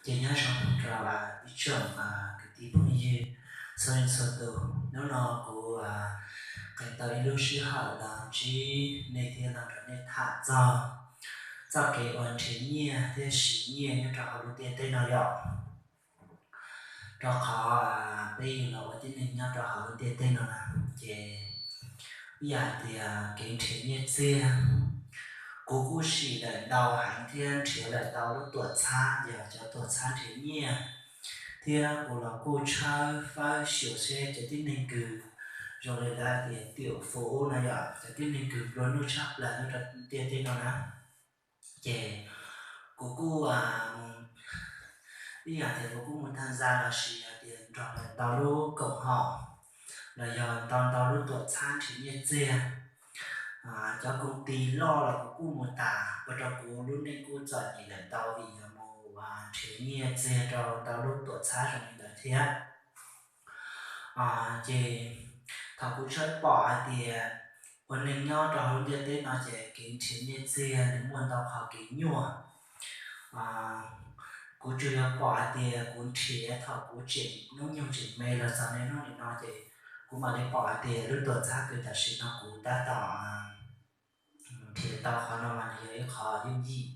Ces nyob zoo rau ib tsoom kwv tij phooj ywg txhua leej txhua tus, hnub no kuv qee tau ib lub sij hawm los ntsib nej thiab los nrog nej tham txog txoj kev uas nrhiav nyiaj thiab siv nyiaj nyob rau hauv lub ntiaj teb no yom. Rau qhov peb yug los ua tib neeg nyob rau hauv lub ntiaj teb no na, ces ib yam hais tias kev nrhiav nyiaj txiag, kuv kuj sim lawm ntau heev thiab nrhiav lawm ntau lub tuam txhab, yog cov tuam txhab nrhiav nyiaj, thiab kuv los kuj tshawb fawb xyuas seb cov tib neeg kws zoo li lawv tias tiam fuv no yom, cov tib neeg kws nplua nuj tshaj plaws nyob rau ntiaj teb no na. Ces kuv kuj mus, ib yam tias kuv kuj mus tham zaj los sis hais tias nrog lawm ntau lub koom haum los yog ntau ntau lub tuam txhab nrhiav nyiaj txiag. Cov koom ti loj los kuv kuj mus tas, ua rau kuv lub neej kuj txom nyem lawm ntau vim yog mus nrhiav nyiaj txiag rau ntau lub tuam txhab zoo li ntawd thiab. Ces thaum kuv tshawb pom hais tias ua neeg nyob rau hauv lub ntiaj teb no ces kev nrhiav nyiaj txiag nws muaj ntau qhov kev nyuaj. Kuv tsuas yog pom hais tias kuv nrhiav thaum kuv tseem hnub nyoog tseem me los txog niaj hnub nim no ces kuv mam li pom hais tias lub tuam txhab kws tam sim no kuv tab tom nrhiav tau qhov no mas nws yog ib qho yooj yim,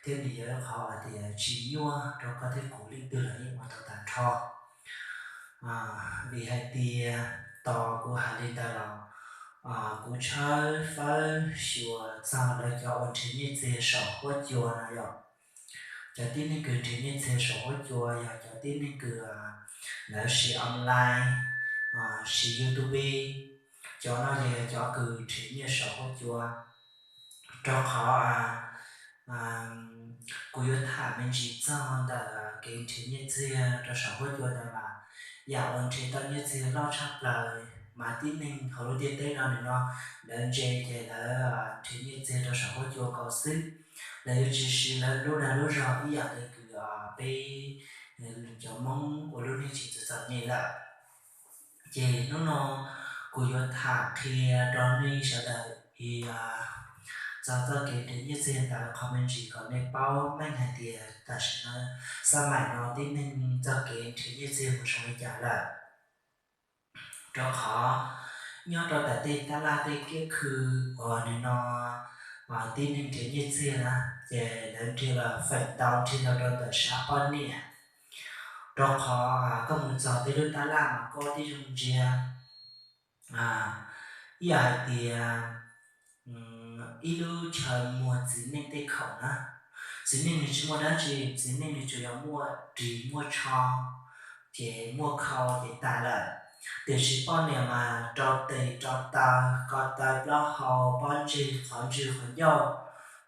thiab nws yog ib qho hais tias tsis nyuaj rau koj thiab kuv, leej twg los yeej ua tau tag nrho. Vim hais tias tos kuv hais li ntawd los kuv tshawb fawb xyuas txog lawv cov uas nrhiav nyiaj txiag saum huab cua no yom. Cov tib neeg kws nrhiav nyiaj txiag saum huab cua yog cov tib neeg kws lawv siv online, siv YouTube, cov no yog cov kws nrhiav nyiaj saum huab cua. Rau qhov kuv yuav tham me ntsis txog ntawm kev nrhiav nyiaj txiag rau saum huab cua ntawd mas yam uas nrhiav tau nyiaj txiag loj tshaj plaws mas tib neeg hauv lub ntiaj teb no nim no lawv ntse ces lawv nrhiav nyiaj txiag rau saum huab cua nkaus xwb. Lawv yuav tsis siv lawv lub dag lub zog ib yam li kws peb cov Hmoob ua lub neej tsis txom nyem lawm. Ces hnub no kuv yuav tham qhia rau nej sawv daws txog txoj kev nrhiav nyiaj txiag ntawd qhov me ntsis kom nej paub meej hais tias tam sim no xab maim no tib neeg txoj kev nrhiav nyiaj txiag mus zoo li cas lawm. Rau qhov nyob rau ntawm tej tab laj tej kiab khw uas nim no tib neeg nrhiav nyiaj txiag na, ces lawv nrhiav los feem ntau nrhiav los rau ntawm sab poj niam. Rau qhov koj mus txog tej lub tab laj mas koj tib zoo ntsia ib yam hais tias ib lub chaw muag txiv neej tej khoom na. Txiv neej nws tsis muaj dab tsi, txiv neej nws tsuas yog muaj ris muaj tsho, ces muaj khau ces tas lawm. Tiam sis poj niam mas rau tes rau taw, ko taw plaub hau, pob ntseg qhov ntswg qhov ncauj,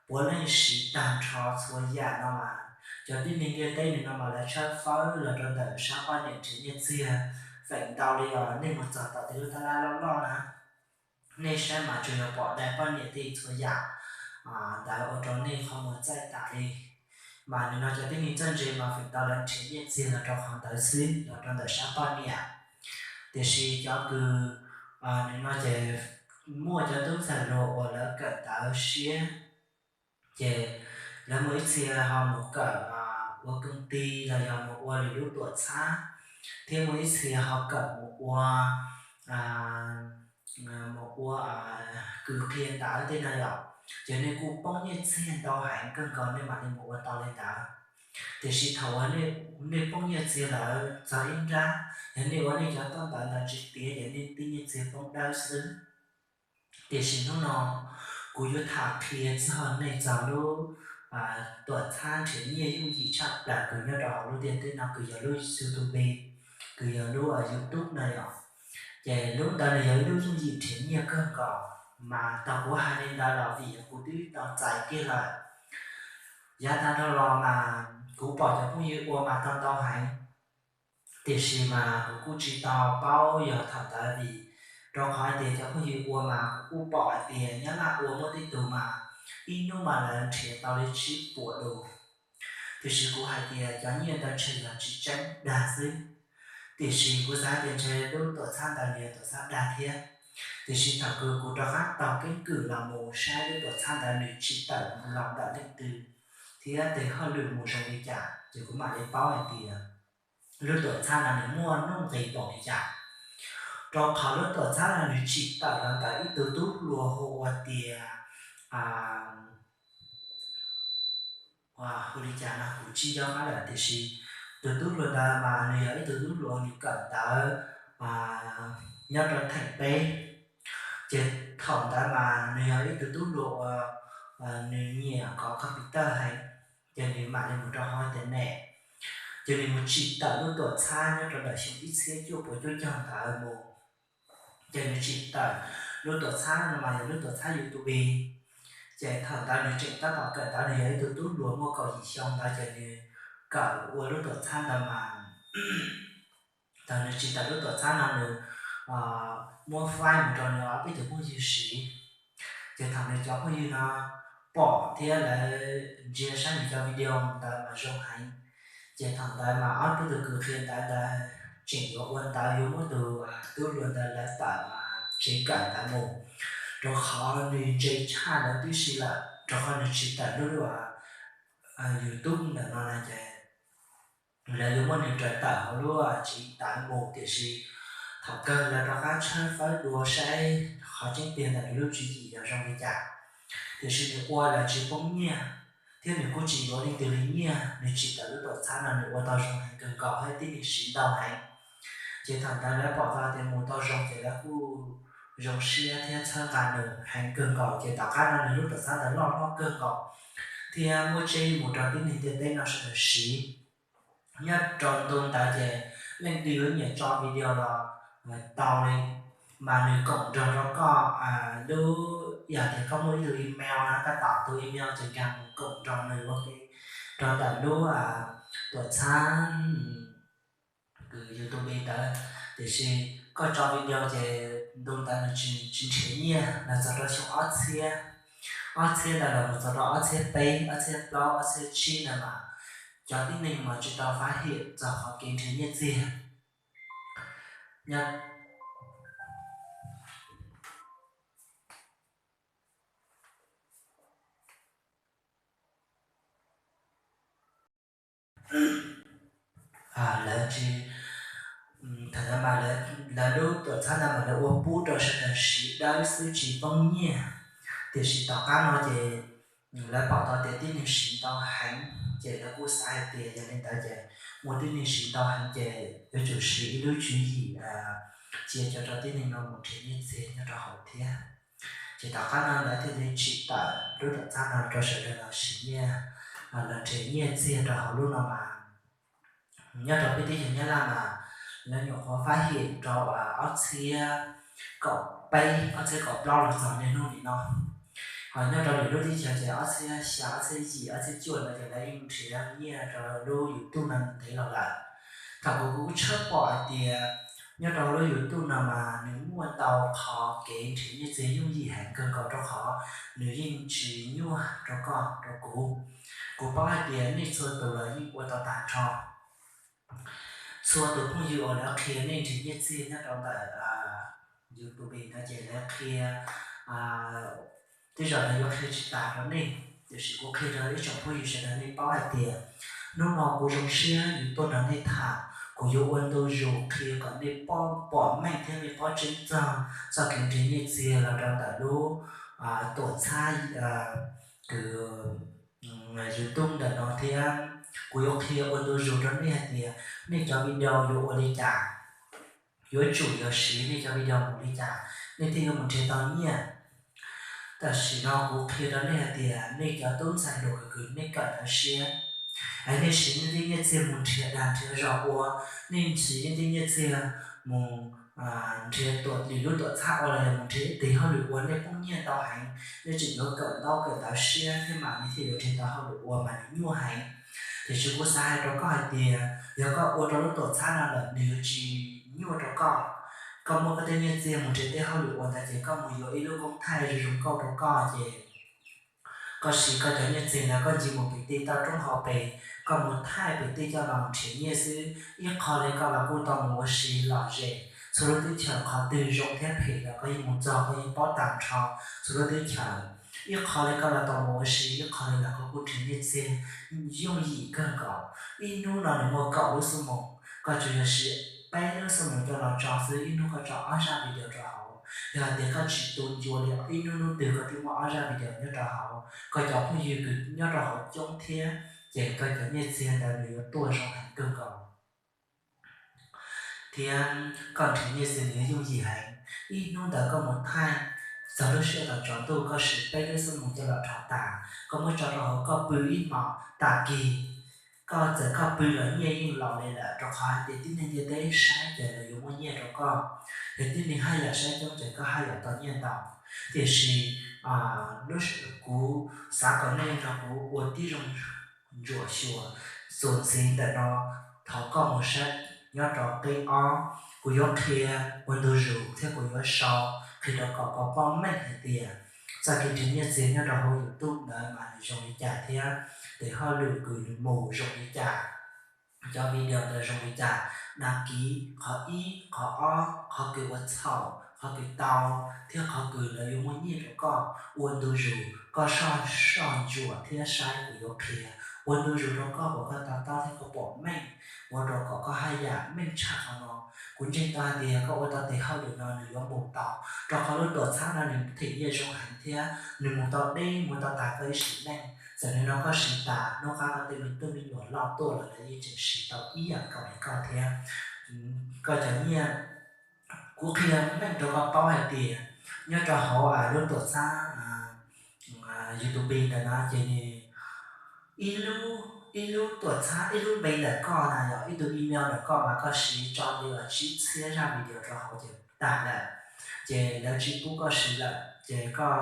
puav leej siv tag nrho txhua yam no mas cov tib neeg ntiaj teb nim no mas lawv tshawb fawb los rau ntawm sab poj niam nrhiav nyiaj txiag. Feem ntau li os nej mus txog tom tej lub tab laj loj loj na, nej saib mas tsuas yog pom dai poj niam tej txhua yam ntawd ua rau nej qhov muag txaij tas li. Mas nim no cov tib neeg txawj ntse mas feem ntau lawv nrhiav nyiaj txiag los rau qhov ntawd xwb, los rau ntawm sab poj niam. Tiam sis cov kws nim no ces muaj cov tub ntxhais hluas uas lawv kawm ntawv siab, ces lawv muaj ib txhia ho mus kawm ua koom ti los yog mus ua lwm lub tuam txhab, thiab muaj ib txhia ho kawm mus ua mus ua kws qhia ntawv tej no yom. Ces nej kuj poob nyiaj txiag ntau heev kawg nkaus nej mam li mus ua tau li ntawd. Tiam sis thaum uas nej poob nyiaj txiag lawm txog ib nrab, yog nej ua nej cov toj ntawd ntawd tsis tiav ces nej tej nyiaj txiag poob dawb xwb. Tiam sis hnub no kuv yuav tham qhia txog nej txog lub tuam txhab nrhiav nyiaj yooj yim tshaj plaws kws nyob rau hauv lub ntiaj teb no kws yog lub YouTube, kws yog lub YouTube no yom. Ces lub ntawd nws yog ib lub yooj yim nrhiav nyiaj kawg nkaus, mas tau kuv hais li ntawd los vim yog kuv twb tau txais kiag lawm. Yav tag dhau los mas kuv pom cov phooj ywg ua mas tau ntau heev, tiam sis mas kuv kuj tsis tau paub yog thaum ntawd vim rau qhov hais tias cov phooj ywg ua mas kuv kuj pom hais tias Nyab Laj ua muaj tej tug mas ib hnub mas lawv nrhiav tau li tsib puas lus. Tiam sis kuv hais tias cov nyiaj ntawd ntshe yog tsis tseeb dag xwb. Tiam sis kuv xav hais tias ntshe lub tuam txhab ntawd nws yog tuam txhab dag thiab. Tiam sis thaum kws kuv rov qab taug keeb kwm los mus saib lub tuam txhab ntawd nws tsis tawm los ntawm leej twg, thiab tes hauj lwm mus zoo li cas, ces kuv mam li paub hais tias lub tuam txhab no nws muaj nuj nqis npaum li cas. Rau qhov lub tuam txhab no nws tsim tawm los ntawm ib tug tub hluas hu ua tias, hu li cas no kuv tsis nco qab lawm, tiam sis tus tub hluas ntawd mas nws yog ib tug tub hluas nws kawm ntawv nyob rau theem peb. Ces thaum ntawd mas nws yog ib tug tub hluas uas nws nyiam kov computer heev, ces nws mam li mus rau hauv internet, ces nws mus tsim tawm lub tuam txhab nyob rau ntawm xyoo ib txhiab cuaj puas cuaj caug ntawd mus. Ces nws tsim tawm lub tuam txhab no mas yog lub tuam txhab YouTube. Ces thaum ntawd nws tseem tab tom kawm ntawv, nws yog ib tug tub hluas muaj kaum yim xyoo ntawd, ces nws kawm ua lub tuam txhab ntawd mas thaum nws tsim tawm lub tuam txhab no nws muab faib mus rau nws ob peb tus phooj ywg siv. Ces thaum nws cov phooj ywg no pom thiab lawv ntsia saib nws cov video ntawd mas zoo heev. Ces thaum ntawd mas ob peb tug kws qhia ntawv ntawd tseem yuav ua ntawv yuav muab tus tub hluas ntawd lawv tawm tsev kawm ntawv mus, rau qhov nws ntse tshaj lawv tib si lawm, rau qhov nws tsim tawm lub YouTube ntawm no na ces lawv yuav muab nws raws tawm hauv lub tsev kawm ntawv mus, tiam sis thaum kawg lawv rov qab tshawb fawb dua saib qhov tseeb tiag ntawm nws lub tswv yim yog zoo li cas. Tiam sis nws ua los tsis poob nyiaj, thiab nws kuj tsis yuav leej twg li nyiaj, nws tsim tawm lub tuam txhab no nws ua tau zoo heev kawg nkaus thiab tib neeg siv ntau heev. Ces thaum ntawd lawv pom tau tias mus tau zoo ces lawv kuj zoo siab thiab txhawb nqa nws heev kawg nkaus. Ces tom qab no nws lub tuam txhab ntawd loj hlob kawg nkaus thiab muab tseb mus rau tib neeg ntiaj teb no sawv daws siv. Nyob rau ntu ntawd ces leej twg yuav nyiam tso video los tau li, mas nws koom nrog rau koj lub, yog tias koj muaj ib tug email na, koj tom tus email ces nkag mus koom nrog nws ua ke rau ntawm lub tuam txhab kws YouTube ntawd. Tiam sis koj tso video ces ntu ntawd nws tsis nrhiav nyiaj los txog rau xyoo ob txhiab, ob txhiab ntawd los mus txog rau ob txhiab peb, ob txhiab plaub, ob txhiab tsib ntawd mas cov tib neeg mas tsis tau fab hiam txog qhov kev nrhiav nyiaj txiag. Lawv tsis, thaum ntawd mas lawv lub tuam txhab ntawd mas lawv ua pub rau sawv daws siv dawb xwb tsis poob nyiaj. Tiam sis tom qab no ces lawv pom tau tias tib neeg siv ntau heev, ces lawv kuj xav hais tias yog li ntawd ces muaj tib neeg siv ntau heev ces yuav tsum siv ib lub tswv yim cia rau tib neeg no mus nrhiav nyiaj txiag nyob rau hauv thiab. Ces tom qab no lawv thiaj li tsim tawm lub tuam txhab no rau sawv daws los siv nyiaj, los nrhiav nyiaj txiag rau hauv lub no mas nyob rau peb teb chaws Nyab Laj mas lawv nyuam qhuav fab hiam rau ob txhiab kaum peb, ob txhiab kaum plaub los txog niaj hnub nim no. Ho nyob rau lwm lub teb chaws ces ob txhiab xya, ob txhiab yim, ob txhiab cuaj ntawd ces lawv yeej nrhiav nyiaj rau lub YouTube no ntev los lawm. Thaum kuv kuv tshawb pom hais tias nyob rau lub YouTube no mas nws muaj ntau qhov kev nrhiav nyiaj txiag yooj yim heev kawg nkaus rau qhov nws yeej tsis nyuaj rau koj rau kuv. Kuv paub hais tias nej txhua tus los yeej ua tau tag nrho. Txhua tus phooj ywg uas lawv qhia nej nrhiav nyiaj txiag nyob rau ntawm YouTube no ces lawv qhia, tej zaum lawv yuav qhia tsis tas rau nej, tiam sis kuv qhia rau ib tsoom phooj ywg sawv daws nej paub hais tias hnub no kuv zoo siab yus tuaj nrog nej tham, kuv yuav ua ntu zus qhia kom nej paub pom meej thiab nej paub tseeb txog txoj kev nrhiav nyiaj txiag los rau ntawm lub tuam txhab kws YouTube ntawm no thiab. Kuv yuav qhia ua ntu zus rau nej hais tias nej cov video yuav ua li cas, yuav tsum yuav siv nej cov video mus li cas nej thiaj yuav mus nrhiav tau nyiaj. Tam sim no kuv qhia rau nej hais tias nej cov tub ntxhais hluas kws kws nej kawm ntawv siab, es nej siv nej tej nyiaj txiag mus nrhiav dag nrhiav zog ua, nej siv nej tej nyiaj txiag mus nrhiav tuam lwm lub tuam txhab ua los yog mus nrhiav ib tes hauj lwm ua, nej poob nyiaj ntau heev, nej tseem yuav kawm ntaub kawm ntawv siab thiab mas nej thiaj yuav nrhiav tau hauj lwm ua mas nws nyuaj heev. Tiam sis kuv xav hais rau koj hais tias yog koj ua rau lub tuam txhab no lawm nws yuav tsis nyuaj rau koj. Koj muab koj tej nyiaj txiag mus nrhiav tej hauj lwm ua ntawd ces koj mus yuav ib lub koob thaij zoo zoo nkauj rau koj ces koj siv koj cov nyiaj txiag ntawd koj ncig mus pem tej toj roob hauv pes, koj mus thaij pem tej coj los nrhiav nyiaj xwb. Ib qho li koj los kuj tau mus ua si lom zem txhua lub teb chaws, qhov twg zoo thiab phem los koj yeej mus txog koj yeej paub tag nrho txhua lub teb chaws. Ib qho li koj los tau mus ua si, ib qho li los koj kuj nrhiav nyiaj txiag yooj yim kawg nkaus. Ib hnub no nws muaj kaum lub xuab moos, koj tsuas yog siv peb lub xuab moos coj los tso xwb, ib hnub koj tso ob zaj video rau hauv. Yog hais tias koj tsis tu ncua li ib hnub hnub twg koj twb muaj ob zaj video nyob rau hauv, koj cov phooj ywg kws nyob rau hauv coob thiab, ces koj cov nyiaj txiag ntawd nws yuav tuaj zoo heev kawg nkaus. Thiab koj nrhiav nyiaj txiag nws yuav yooj yim heev. Ib hnub ntawd koj mus thaij, txog lub sij hawm thaum tsaus ntuj koj siv peb lub xuab moos coj los rho tas, koj muab tso rau hauv koj pw ib hmos tas kis, koj txawm koj pw los nyiaj yeej los li lawm, rau qhov hais tias tib neeg ntiaj teb saib ces lawv yuav muaj nyiaj rau koj. Yog tib neeg haj yam saib coob ces koj haj yam tau nyiaj ntau. Tiam sis lub, kuv xav kom nej nrog kuv ua tib zoo ntsuam xyuas, txuas ntxiv ntawm no, thov koj mus saib nyob rau qeb ob, kuv yuav qhia ua ntu zus thiab kuv yuav sau qhia rau kom koj paub meej hais tias txoj kev nrhiav nyiaj txiag nyob rau hauv YouTube ntawd mas nws zoo li cas thiab tes hauj lwm kws nws mus zoo li cas, cov video ntawd zoo li cas, đăng ký qhov ib, qhov ob, qhov kws ua txhaum, qhov kws tau, thiab qhov kws lawv yuav muaj nyiaj rau koj. Ua ntu zus koj soj soj ntsuam thiab saib kuv yuav qhia, ua ntu zus rau koj kom koj to taub thiab koj pom meej, ua rau kom koj haj yam meej tshaj qhov no. Kuv ntseeg tau hais tias yog koj ua tau tes hauj lwm no nws yuav mus tau, rau qhov lub tuam txhab no nws them nyiaj zoo heev thiab nws mus tau deb mus tau tas koj ib sim neej. Txawm nim no koj siv tas, hnub qab koj tej me tub me nyuam loj tuaj los lawv yeej tseem siv tau ib yam nkaus li koj thiab. Koj cov nyiaj, kuv qhia meej rau koj paub hais tias nyob rau hauv lub tuam txhab YouTube ntawm no ces nws ib lub, ib lub tuam txhab, ib lub npe ntawm koj na, yog ib tug email ntawm koj mas koj siv tso li tsib txhiab zaj video rau hauv ces tag lawm, ces lawv tsis pub koj siv lawm. Ces koj,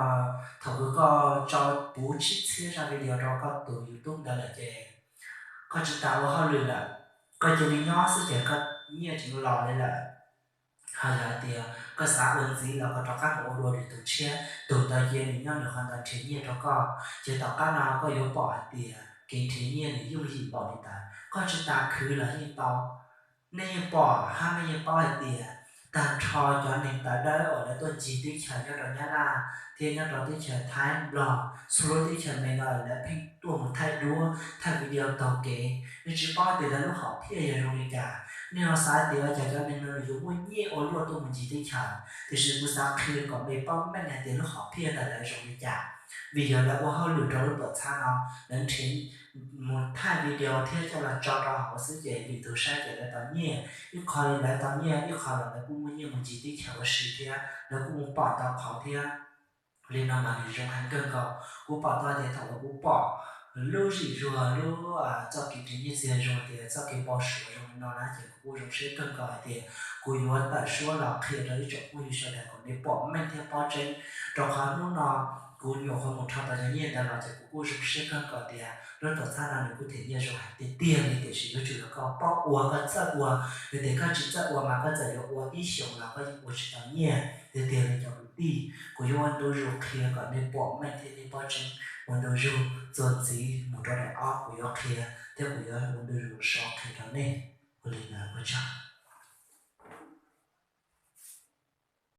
thaum kws koj tso puv tsib txhiab zaj video rau koj tus YouTube ntawd lawm ces koj tsis tas ua hauj lwm lawm, koj cia li nyob xwb ces koj nyiaj tseem los li lawm. Ho yog hais tias koj xav ua ntxiv los koj rov qab mus ua dua lwm tus tshiab, tus ntawd cia nws nyob nws qhov ntawd nrhiav nyiaj rau koj, ces tom qab no koj yuav pom hais tias kev nrhiav nyiaj nws yooj yim npaum li ntawd. Koj tsis tas khwv los yeej tau. Nej yeej pom hab nej yeej paub hais tias tag nrho cov neeg tawv dawb uas lawv tuaj ncig teb chaws nyob rau Nyab Laj thiab nyob rau teb chaws Thaib Nplog, txhua lub teb chaws me no lawv pheej tuaj mus thaij duab thaij video taug kev. Nej tsis paub tias lawv lub hom phiaj yog zoo li cas, nej ho xav tias ua cas cov neeg no nws yuav muaj nyiaj ua luaj tuaj mus ncig teb chaws, tiam sis kuv xav qhia kom nej paub meej hais tias lub hom phiaj ntawm lawv zoo li cas. Vim yog lawv ua hauj lwm rau lub tuam txhab no, lawv nrhiav mus thaij video thiab coj los tso rau hauv xwb ces lwm tus saib ces lawv tau nyiaj. Ib qho li lawv tau nyiaj, ib qho los lawv kuj muaj nyiaj mus ncig teb chaws ua si thiab lawv kuj mus pom ntau qhov thiab. Li no mas nws zoo heev kawg nkaus. Kuv pom tau tias thaum uas kuv pom lub zim zuag lub txoj kev nrhiav nyiaj txiag zoo tias txoj kev npau suav zoo li no na ces kuv kuj zoo siab kawg nkaus hais tias kuv yuav tawm suab los qhia rau ib tsoom phooj ywg sawv daws kom nej pom meej thiab paub tseeb. Rau qhov hnub no kuv nyuam qhuav mus rho tau cov nyiaj ntawd los ces kuv kuj zoo siab kawg nkaus tias lub tuam txhab no nws kuj them nyiaj zoo heev tiag tiag li, tiam sis yuav tsum yog koj paub ua koj txawj ua. Yog tias koj tsis txawj ua mas koj txawm yuav ua ib xyoos los koj yeej ua tsis tau nyiaj tiag tiag li cov kwv tij. Kuv yuav ua ntu zus qhia kom nej pom meej thiab nej paub tseeb. Ua ntu zus, txuas ntxiv mus rau daim ob kuv yuav qhia thiab kuv yuav ua ntu zus sau qhia rau nej. Ua li ntawd ua tsaug.